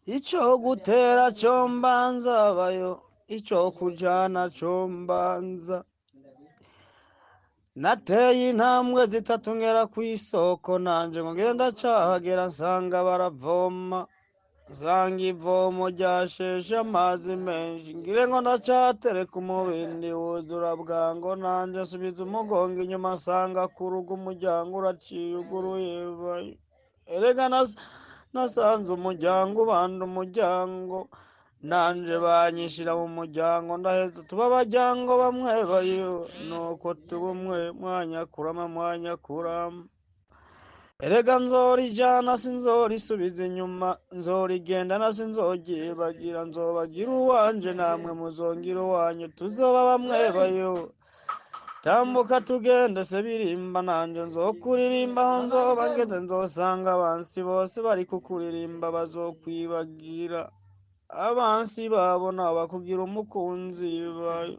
Ico gutera co mbanza bayo, ico kujana co mbanza. Nateye intambwe zitatu ngera kw'isoko, nanje ngo ngire ndacahagera nsanga baravoma. Nsanga ivomo ryasheshe amazi menshi, ngire ngo ndacatereka umubindi wuzura bwango, nanje nsubiza umugongo inyuma nsanga ku rugo umuryango uraciye uguruye bayo. Erega nasanze umuryango ubanda umuryango, nanje banyishira mu muryango, ndaheza tuba abajyango bamwe bayo, nuko tuba umwe mwanyakurama mwanyakurama. Erega nzorijana sinzorisubiza inyuma, nzorigendana sinzoryibagira, nzobagira uwanje namwe muzongira uwanyu, tuzoba bamwe bayo. Tambuka tugende se birimba, nanje nzokuririmba aho nzoba ngeze, nzosanga abansi bose bari kukuririmba bazokwibagira. Abansi babo nabo bakugira umukunzi bayo.